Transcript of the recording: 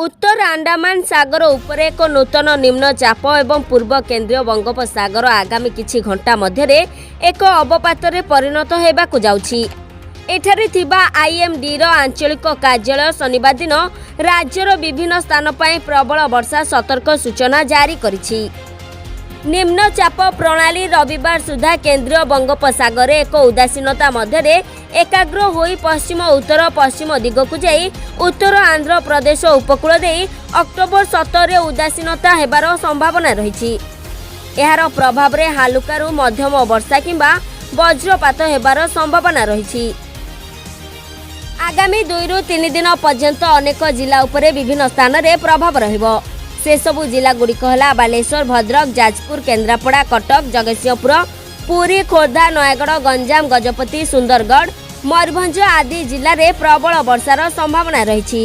ଉତ୍ତର ଆଣ୍ଡାମାନ ସାଗର ଉପରେ ଏକ ନୂତନ ନିମ୍ନ ଚାପ ଏବଂ ପୂର୍ବ କେନ୍ଦ୍ରୀୟ ବଙ୍ଗୋପସାଗର ଆଗାମୀ କିଛି ଘଣ୍ଟା ମଧ୍ୟରେ ଏକ ଅବପାତରେ ପରିଣତ ହେବାକୁ ଯାଉଛି। ଏଠାରେ ଥିବା ଆଇଏମ୍ଡିର ଆଞ୍ଚଳିକ କାର୍ଯ୍ୟାଳୟ ଶନିବାର ଦିନ ରାଜ୍ୟର ବିଭିନ୍ନ ସ୍ଥାନ ପାଇଁ ପ୍ରବଳ ବର୍ଷା ସତର୍କ ସୂଚନା ଜାରି କରିଛି। ନିମ୍ନଚାପ ପ୍ରଣାଳୀ ରବିବାର ସୁଦ୍ଧା କେନ୍ଦ୍ରୀୟ ବଙ୍ଗୋପସାଗରରେ ଏକ ଉଦାସୀନତା ମଧ୍ୟରେ ଏକାଗ୍ର ହୋଇ ପଶ୍ଚିମ ଉତ୍ତର ପଶ୍ଚିମ ଦିଗକୁ ଯାଇ ଉତ୍ତର ଆନ୍ଧ୍ରପ୍ରଦେଶ ଉପକୂଳ ଦେଇ ଅକ୍ଟୋବର 17ରେ ଉଦାସୀନତା ହେବାର ସମ୍ଭାବନା ରହିଛି। ଏହାର ପ୍ରଭାବରେ ହାଲୁକାରୁ ମଧ୍ୟମ ବର୍ଷା କିମ୍ବା ବଜ୍ରପାତ ହେବାର ସମ୍ଭାବନା ରହିଛି। ଆଗାମୀ 2ରୁ 3 ଦିନ ପର୍ଯ୍ୟନ୍ତ ଅନେକ ଜିଲ୍ଲା ଉପରେ ବିଭିନ୍ନ ସ୍ଥାନରେ ପ୍ରଭାବ ରହିବ। ସେସବୁ ଜିଲ୍ଲାଗୁଡ଼ିକ ହେଲା ବାଲେଶ୍ୱର, ଭଦ୍ରକ, ଯାଜପୁର, କେନ୍ଦ୍ରାପଡ଼ା, କଟକ, ଜଗତସିଂହପୁର, ପୁରୀ, ଖୋର୍ଦ୍ଧା, ନୟାଗଡ଼, ଗଞ୍ଜାମ, ଗଜପତି, ସୁନ୍ଦରଗଡ଼, ମୟୂରଭଞ୍ଜ ଆଦି ଜିଲ୍ଲାରେ ପ୍ରବଳ ବର୍ଷାର ସମ୍ଭାବନା ରହିଛି।